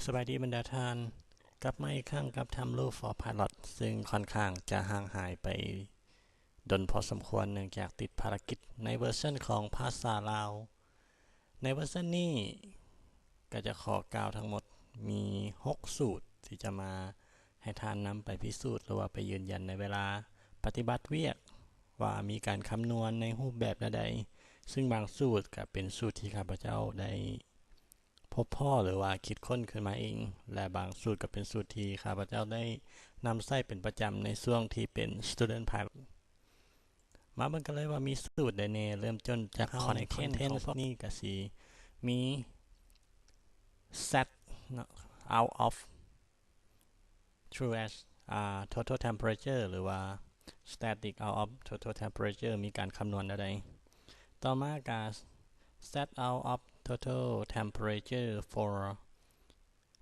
ສະບາຍດີບັນດາທ່ານ, ກັບມາອີກຄັ້ງກັບ Time Rule for Pilot ຊຶ່ງຂ້ອນຂ້າງຈະຫ່າງຫາຍໄປດົນພໍສົມຄວນ ເນື່ອງຈາກຕິດພາລະກິດໃນເວີຊັນຂອງພາສາລາວ. ໃນເວີຊັນນີ້ກໍຈະຂໍກ່າວທັງໝົດມີຫົກສູດ ທີ່ຈະມາໃຫ້ທ່ານນຳໄປພິສູດ ຫຼືວ່າໄປຢືນຢັນໃນເວລາປະຕິບັດວຽກ ວ່າມີການຄຳນວນໃນຮູບແບບແນວໃດ, ຊຶ່ງບາງສູດກໍເປັນສູດທີ່ຂ້າພະເຈົ້າໄດ້ ພົບພໍ້ ຫຼືວ່າຄິດຄົ້ນຂຶ້ນມາເອງ ແລະ ບາງສູດກໍເປັນສູດທີ່ຂ້າພະເຈົ້າໄດ້ນຳໃຊ້ເປັນປະຈຳໃນຊ່ວງທີ່ເປັນ Student Pilot. ມາເບິ່ງກັນເລີຍວ່າມີສູດໃດແດ່. ເລີ່ມຕົ້ນຈາກ Content ນີ້ກໍຊິມີ Set ເນາະ out of True as, ອ່າ total temperature ຫຼືວ່າ static out of total temperature ມີການຄຳນວນແນວໃດ. ຕໍ່ມາກະ set out of total temperature for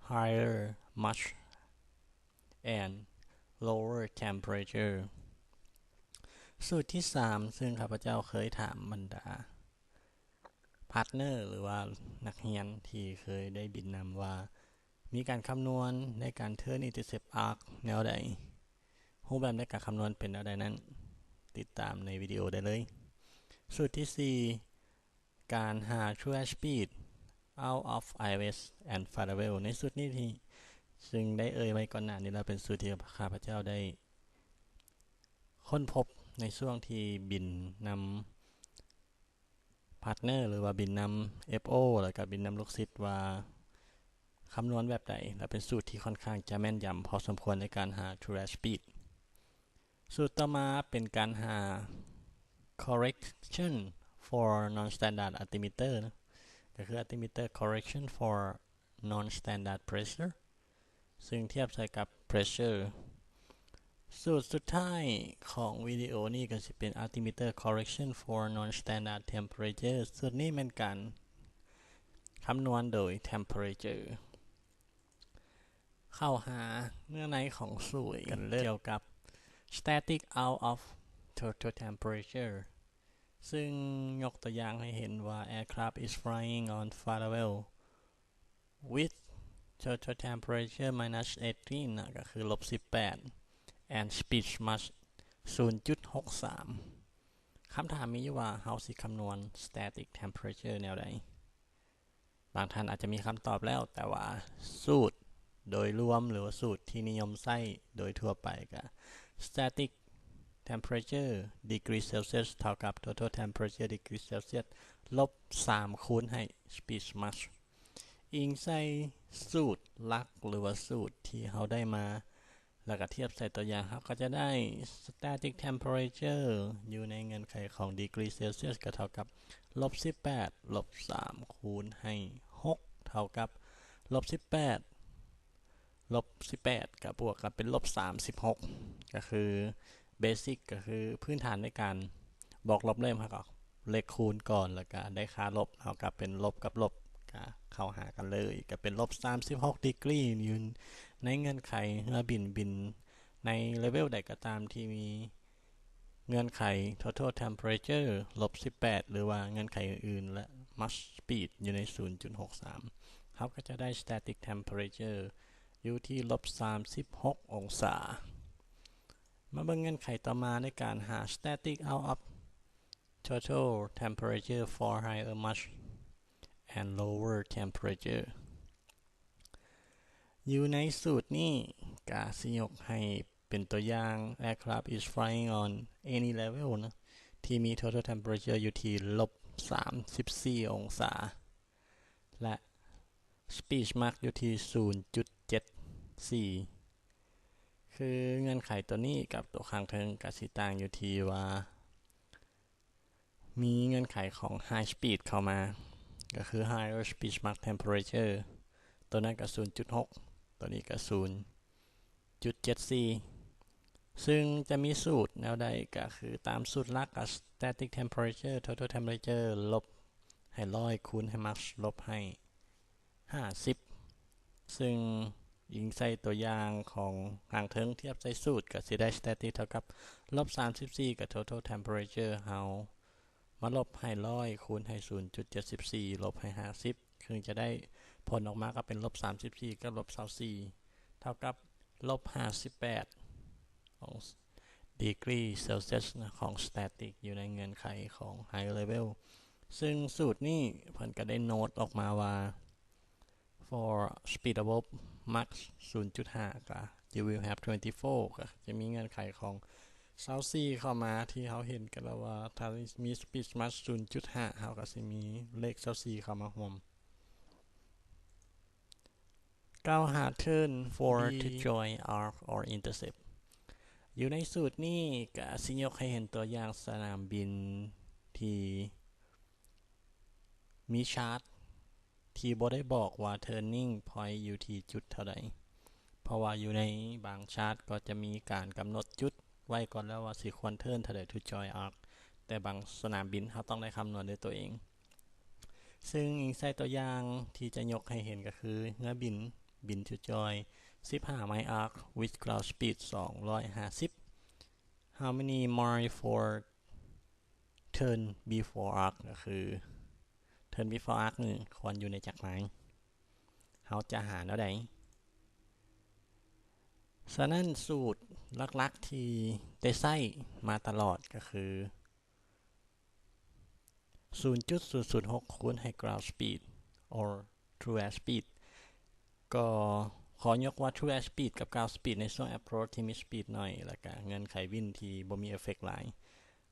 higher mass and lower temperature. ສູດທີສາມ ຊຶ່ງຂ້າພະເຈົ້າເຄີຍຖາມບັນດາ partner ຫຼືວ່ານັກຮຽນທີ່ເຄີຍໄດ້ບິນນຳວ່າ ມີການຄຳນວນໃນການ turn intercept arc ແນວໃດ? ຮູບແບບໃນການຄຳນວນເປັນແນວໃດນັ້ນ ຕິດຕາມໃນວິດີໂອໄດ້ເລີຍ. ສູດທີສີ່ ການຫາ true airspeed out of ILS and flight level ໃນສູດນີ້ທີ່ ຊຶ່ງໄດ້ເອີ່ຍໄວ້ກ່ອນໜ້ານີ້ແລ້ວ ເປັນສູດທີ່ຂ້າພະເຈົ້າໄດ້ຄົ້ນພົບໃນຊ່ວງທີ່ບິນນຳ partner ຫຼືວ່າບິນນຳ FO ແລ້ວກໍບິນນຳລູກສິດວ່າຄຳນວນແບບໃດ ແລະ ເປັນສູດທີ່ຂ້ອນຂ້າງຈະແມ່ນຢຳພໍສົມຄວນໃນການຫາ true airspeed. ສູດຕໍ່ມາເປັນການຫາ correction for non-standard altimeter ນະ ກໍຄື altimeter correction for non-standard pressure ຊຶ່ງທຽບໃສ່ກັບ pressure. ສູດສຸດທ້າຍຂອງວິດີໂອນີ້ກໍຊິເປັນ altimeter correction for non-standard temperature. ສູດນີ້ແມ່ນການຄຳນວນໂດຍ temperature. ເຂົ້າຫາເນື້ອໃນຂອງສູດກັນເລີຍ ກ່ຽວກັບ static out of total temperature ຊຶ່ງຍົກຕົວຢ່າງໃຫ້ເຫັນວ່າ aircraft is flying on flight level with total temperature minus eighteen ນະ ກໍຄືລົບສິບແປດ and speech mass ສູນຈຸດຫົກສາມ. ຄຳຖາມມີຢູ່ວ່າ ເຮົາຊິຄຳນວນ static temperature ແນວໃດ? ບາງທ່ານອາດຈະມີຄຳຕອບແລ້ວ, ແຕ່ວ່າສູດໂດຍລວມ ຫຼືວ່າສູດທີ່ນິຍົມໃຊ້ໂດຍທົ່ວໄປກໍ static temperature degree Celsius ເທົ່າກັບ total temperature degree Celsius ລົບສາມຄູນໃຫ້ speech mass. ອີງໃສ່ສູດຫຼັກ ຫຼືວ່າສູດທີ່ເຮົາໄດ້ມາ ແລ້ວກໍທຽບໃສ່ຕົວຢ່າງ, ເຮົາກໍຈະໄດ້ static temperature ຢູ່ໃນເງື່ອນໄຂຂອງ degree Celsius ກໍເທົ່າກັບລົບສິບແປດ ລົບສາມຄູນໃຫ້ຫົກ ເທົ່າກັບລົບສິບແປດ ລົບສິບແປດ ກໍບວກກັນເປັນລົບສາມສິບຫົກ ກໍຄື basic ກໍຄືພື້ນຖານໃນການບວກລົບເລີຍ, ເຮົາກໍເລກຄູນກ່ອນ ແລ້ວກໍໄດ້ຄ່າລົບ, ເຮົາກໍເປັນລົບກັບລົບ ກໍເຂົ້າຫາກັນເລີຍ, ກໍເປັນລົບສາມສິບຫົກ degree ຢູ່ໃນເງື່ອນໄຂເຮືອບິນ ບິນໃນ level ໃດກໍຕາມທີ່ມີເງື່ອນໄຂ total temperature ລົບສິບແປດ ຫຼືວ່າເງື່ອນໄຂອື່ນໆ ແລະ max speed ຢູ່ໃນສູນຈຸດຫົກສາມ ເຮົາກໍຈະໄດ້ static temperature ຢູ່ທີ່ລົບສາມສິບຫົກອົງສາ. ມາເບິ່ງເງື່ອນໄຂຕໍ່ມາໃນການຫາ static out of total temperature for higher mass and lower temperature. ຢູ່ໃນສູດນີ້ກະຊິຍົກໃຫ້ເປັນຕົວຢ່າງ aircraft is flying on any level ນະ ທີ່ມີ total temperature ຢູ່ທີ່ລົບສາມສິບສີ່ອົງສາ ແລະ speech max ຢູ່ທີ່ສູນຈຸດເຈັດສີ່. ຄືເງື່ອນໄຂຕົວນີ້ກັບຕົວຂ້າງເທິງກະຊິຕ່າງຢູ່ທີ່ວ່າ ມີເງື່ອນໄຂຂອງ high speed ເຂົ້າມາ ກໍຄື higher speech max temperature ຕົວນັ້ນກໍສູນຈຸດຫົກ ຕົວນີ້ກໍສູນຈຸດເຈັດສີ່ ຊຶ່ງຈະມີສູດແນວໃດ ກໍຄືຕາມສູດຫຼັກກໍ static temperature total temperature ລົບໃຫ້ຮ້ອຍ ຄູນໃຫ້ max ລົບໃຫ້ ຫ້າສິບ ຊຶ່ງອີງໃສ່ຕົວຢ່າງຂອງທາງເທິງທຽບໃສ່ສູດ ກໍຊິໄດ້ static ເທົ່າກັບລົບສາມສິບສີ່ ກັບ total temperature ເຮົາມາລົບໃຫ້ຮ້ອຍ ຄູນໃຫ້ສູນຈຸດເຈັດສິບສີ່ ລົບໃຫ້ຫ້າສິບ ເຊິ່ງຈະໄດ້ຜົນອອກມາກໍເປັນລົບສາມສິບສີ່ກັບລົບຊາວສີ່ ເທົ່າກັບລົບຫ້າສິບແປດ ຂອງ degree Celsius ນະ ຂອງ static ຢູ່ໃນເງື່ອນໄຂຂອງ high level. ເຊິ່ງສູດນີ້ເພິ່ນກໍໄດ້ໂນດອອກມາວ່າ for speed above Mach ສູນຈຸດຫ້າ ກໍ you will have twenty-four ກໍຈະມີເງື່ອນໄຂຂອງຊາວສີ່ເຂົ້າມາ ທີ່ເຮົາເຫັນກັນແລ້ວວ່າ ຖ້າມີ speed Mach ສູນຈຸດຫ້າ ເຮົາກໍຊິມີເລກຊາວສີ່ເຂົ້າມາຮ່ວມ. ກ່າວຫາ turn for to join arc or intercept. ຢູ່ໃນສູດນີ້ກະຊິຍົກໃຫ້ເຫັນຕົວຢ່າງສະໜາມບິນທີ່ມີຊາດ ທີ່ບໍ່ໄດ້ບອກວ່າ turning point ຢູ່ທີ່ຈຸດເທົ່າໃດ, ເພາະວ່າຢູ່ໃນບາງຊາດກໍຈະມີການກຳນົດຈຸດໄວ້ກ່ອນແລ້ວວ່າຊິຄວນ turn ເທົ່າໃດ to join arc, ແຕ່ບາງສະໜາມບິນເຮົາຕ້ອງໄດ້ຄຳນວນດ້ວຍຕົວເອງ. ເຊິ່ງອີງໃສ່ຕົວຢ່າງທີ່ຈະຍົກໃຫ້ເຫັນກໍຄື ເຮືອບິນບິນ to join ສິບຫ້າ mile arc with ground speed ສອງຮ້ອຍຫ້າສິບ. How many mile for turn before arc? ກໍຄື turn before arc ນີ້ຄວນຢູ່ໃນຈັກໄມລ໌? ເຮົາຈະຫາແນວໃດ? ສະນັ້ນ ສູດຫຼັກໆທີ່ໄດ້ໃຊ້ມາຕະຫຼອດກໍຄື ສູນຈຸດສູນສູນຫົກ ຄູນໃຫ້ ground speed or true airspeed. ກໍຂໍຍົກວ່າ true airspeed ກັບ ground speed ໃນຊ່ວງ approach ທີ່ມີ speed ໜ້ອຍ ແລະ ກະເງື່ອນໄຂ wind ທີ່ບໍ່ມີ effect ຫຼາຍ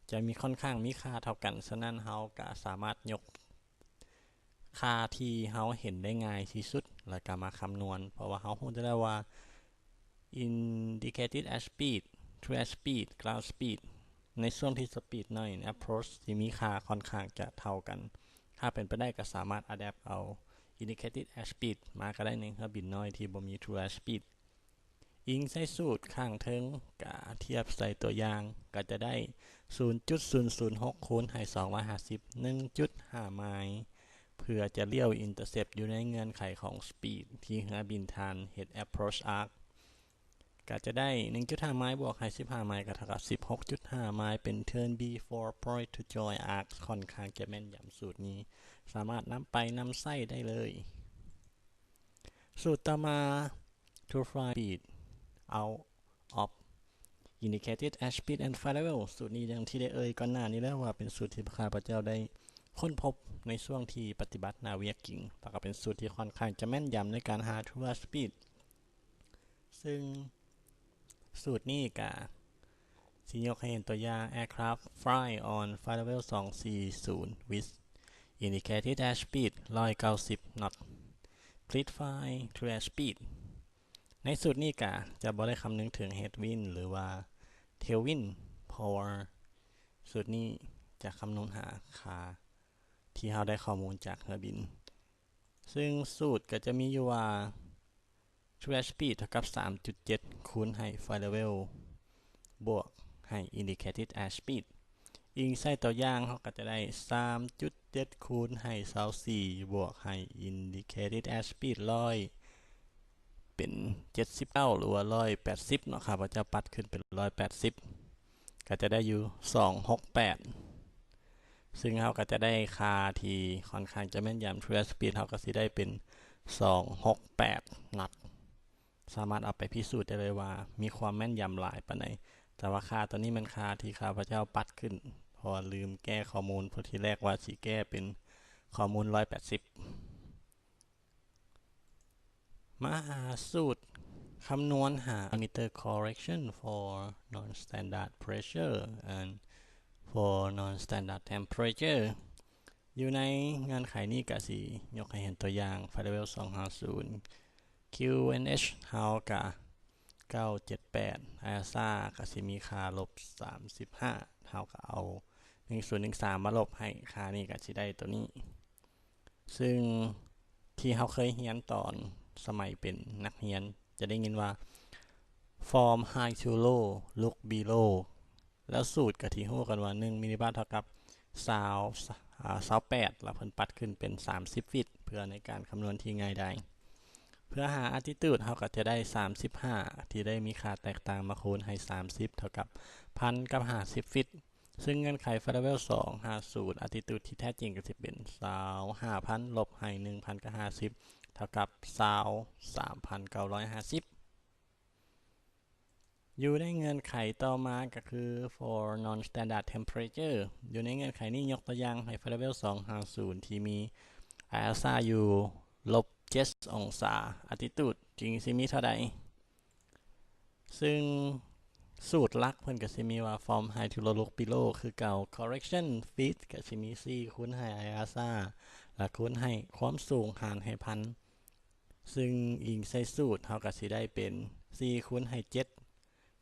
ຈະມີ ຄ່ອນຂ້າງມີຄ່າເທົ່າກັນ. ສະນັ້ນ ເຮົາກະສາມາດຍົກຄ່າທີ່ເຮົາເຫັນໄດ້ງ່າຍທີ່ສຸດ ແລ້ວກະມາຄຳນວນ, ເພາະວ່າເຮົາຮູ້ໄດ້ແລ້ວວ່າ indicated airspeed, true airspeed, ground speed ໃນຊ່ວງທີ່ speed ໜ້ອຍ approach ທີ່ມີຄ່າຄ່ອນຂ້າງຈະເທົ່າກັນ. ຖ້າເປັນໄປໄດ້ກໍສາມາດ adapt ເອົາ indicated airspeed ມາກໍໄດ້ໃນເຮືອບິນນ້ອຍທີ່ບໍ່ມີ true airspeed. ອີງໃສ່ສູດຂ້າງເທິງ ກະທຽບໃສ່ຕົວຢ່າງ ກໍຈະໄດ້ ສູນຈຸດສູນສູນຫົກ ຄູນໃຫ້ ສອງຮ້ອຍຫ້າສິບ ໜຶ່ງຈຸດຫ້າໄມລ໌ ເພື່ອຈະລ້ຽວ intercept ຢູ່ໃນເງື່ອນໄຂຂອງ speed ທີ່ເຮືອບິນທ່ານເຮັດ approach arc ກໍຈະໄດ້ ໜຶ່ງຈຸດຫ້າໄມລ໌ ບວກໃຫ້ ສິບຫ້າໄມລ໌ ກໍເທົ່າກັບ ສິບຫົກຈຸດຫ້າໄມລ໌ ເປັນ turn before point to join arc. ຄ່ອນຂ້າງຈະແມ່ນຢຳ. ສູດນີ້ສາມາດນຳໄປນຳໃຊ້ໄດ້ເລີຍ. ສູດຕໍ່ມາ to find speed out of indicated airspeed and flight level. ສູດນີ້ ຢ່າງທີ່ໄດ້ເອີ່ຍກ່ອນໜ້ານີ້ແລ້ວວ່າ ເປັນສູດທີ່ຂ້າພະເຈົ້າໄດ້ຄົ້ນພົບໃນຊ່ວງທີ່ປະຕິບັດໜ້າວຽກຈິງ ແລ້ວກໍເປັນສູດທີ່ຄ່ອນຂ້າງຈະແມ່ນຢຳໃນການຫາ true airspeed. ເຊິ່ງສູດນີ້ກະ ຊິຍົກໃຫ້ເຫັນຕົວຢ່າງ aircraft fly on flight level ສອງສີ່ສູນ with indicated airspeed ຮ້ອຍເກົ້າສິບ knot. Please find true airspeed. ໃນສູດນີ້ກະຈະບໍ່ໄດ້ຄຳນຶງເຖິງ headwind ຫຼືວ່າ tailwind, ເພາະວ່າສູດນີ້ຈະຄຳນວນຫາຄ່າທີ່ເຮົາໄດ້ຂໍ້ມູນຈາກເຮືອບິນ. ເຊິ່ງສູດກໍຈະມີຢູ່ວ່າ true airspeed ເທົ່າກັບ ສາມຈຸດເຈັດ ຄູນໃຫ້ flight level ບວກໃຫ້ indicated airspeed. ອີງໃສ່ຕົວຢ່າງ ເຮົາກໍຈະໄດ້ ສາມຈຸດເຈັດ ຄູນໃຫ້ ຊາວສີ່ ບວກໃຫ້ indicated airspeed ຮ້ອຍ ເປັນ ເຈັດສິບເກົ້າ ຫຼືວ່າ ຮ້ອຍແປດສິບ ເນາະ. ຂ້າພະເຈົ້າປັດຂຶ້ນເປັນ ຮ້ອຍແປດສິບ ກໍຈະໄດ້ຢູ່ ສອງຫົກແປດ ຊຶ່ງເຮົາກໍຈະໄດ້ຄ່າທີ່ຄ່ອນຂ້າງຈະແມ່ນຢຳ. True airspeed ເຮົາກໍຊິໄດ້ເປັນ ສອງຫົກແປດ knot. ສາມາດເອົາໄປພິສູດໄດ້ເລີຍວ່າມີຄວາມແມ່ນຢຳຫຼາຍປານໃດ. ແຕ່ວ່າຄ່າຕົວນີ້ແມ່ນຄ່າທີ່ຂ້າພະເຈົ້າປັດຂຶ້ນ ເພາະວ່າລືມແກ້ຂໍ້ມູນ ເພາະທີແລກວ່າຊິແກ້ເປັນຂໍ້ມູນ ຮ້ອຍແປດສິບ. ມາຫາສູດຄຳນວນຫາ altimeter correction for non-standard pressure and for non-standard temperature. ຢູ່ໃນເງື່ອນໄຂນີ້ກະຊິຍົກໃຫ້ເຫັນຕົວຢ່າງ flight level ສອງຫ້າສູນ QNH ເຮົາກະ ເກົ້າເຈັດແປດ ISR ກະຊິມີຄ່າລົບສາມສິບຫ້າ ເຮົາກະເອົາ ໜຶ່ງສູນໜຶ່ງສາມ ມາລົບໃຫ້ ຄ່ານີ້ກະຊິໄດ້ຕົວນີ້. ຊຶ່ງທີ່ເຮົາເຄີຍຮຽນຕອນສະໄໝເປັນນັກຮຽນ ຈະໄດ້ຍິນວ່າ from high to low, look below. ແລ້ວສູດກະທີ່ຮູ້ກັນວ່າ ໜຶ່ງມິນລິບາດເທົ່າກັບ ຊາວ ອາ ຊາວແປດ ແລ້ວເພິ່ນປັດຂຶ້ນເປັນ ສາມສິບ ຟີດ ເພື່ອໃນການຄຳນວນທີ່ງ່າຍດາຍ. ເພື່ອຫາ altitude ເຮົາກໍຈະໄດ້ ສາມສິບຫ້າ ທີ່ໄດ້ມີຄ່າແຕກຕ່າງມາຄູນໃຫ້ ສາມສິບ ເທົ່າກັບ ພັນກັບ ຫ້າສິບ ຟີດ. ຊຶ່ງເງື່ອນໄຂ Federal ສອງຫ້າສູນ Altitude ທີ່ແທ້ຈິງກໍຊິເປັນ ຊາວຫ້າພັນ ລົບໃຫ້ ໜຶ່ງພັນກັບຫ້າສິບ ເທົ່າກັບ ຊາວສາມພັນເກົ້າຮ້ອຍຫ້າສິບ. ຢູ່ໃນເງື່ອນໄຂຕໍ່ມາກໍຄື for non-standard temperature ຢູ່ໃນເງື່ອນໄຂນີ້ ຍົກຕົວຢ່າງໃຫ້ Federal ສອງຫ້າສູນ ທີ່ມີ ISR ຢູ່ ລົບເຈັດ ອົງສາ Altitude ຈຶ່ງຊິມີເທົ່າໃດ? ຊຶ່ງສູດຫຼັກເພິ່ນກໍຊິມີວ່າ from high to low look below ຄືເກົ່າ correction feet ກໍຊິມີ C ຄູນໃຫ້ ISR ແລະ ຄູນໃຫ້ຄວາມສູງຫານໃຫ້ພັນ ຊຶ່ງອີງໃສ່ສູດ ເຮົາກໍຊິໄດ້ເປັນ C ຄູນໃຫ້ເຈັດ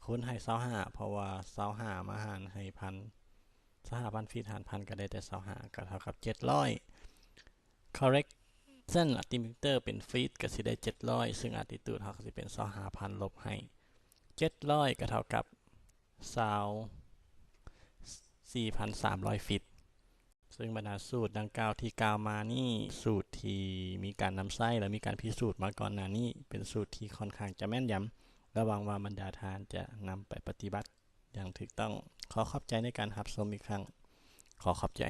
ຄູນໃຫ້ຊາວຫ້າ ເພາະວ່າຊາວຫ້າມາຫານໃຫ້ພັນ ຊາວຫ້າພັນຟີດຫານພັນກໍໄດ້ແຕ່ຊາວຫ້າ ກໍເທົ່າກັບເຈັດຮ້ອຍ correction altimeter ເປັນຟີດກໍຊິໄດ້ເຈັດຮ້ອຍ ຊຶ່ງ altitude ເຮົາກໍຊິເປັນຊາວຫ້າພັນ ລົບໃຫ້ເຈັດຮ້ອຍ ກໍເທົ່າກັບຊາວສີ່ພັນສາມຮ້ອຍຟີດ. ຊຶ່ງບັນດາສູດດັ່ງກ່າວທີ່ກ່າວມານີ້ ສູດທີ່ມີການນຳໃຊ້ ແລະ ມີການພິສູດມາກ່ອນໜ້ານີ້ ເປັນສູດທີ່ຄ່ອນຂ້າງຈະແມ່ນຢຳ ແລະ ຫວັງວ່າບັນດາທ່ານຈະນຳໄປປະຕິບັດຢ່າງຖືກຕ້ອງ. ຂໍຂອບໃຈໃນການຮັບຊົມອີກຄັ້ງ. ຂໍຂອບໃຈ.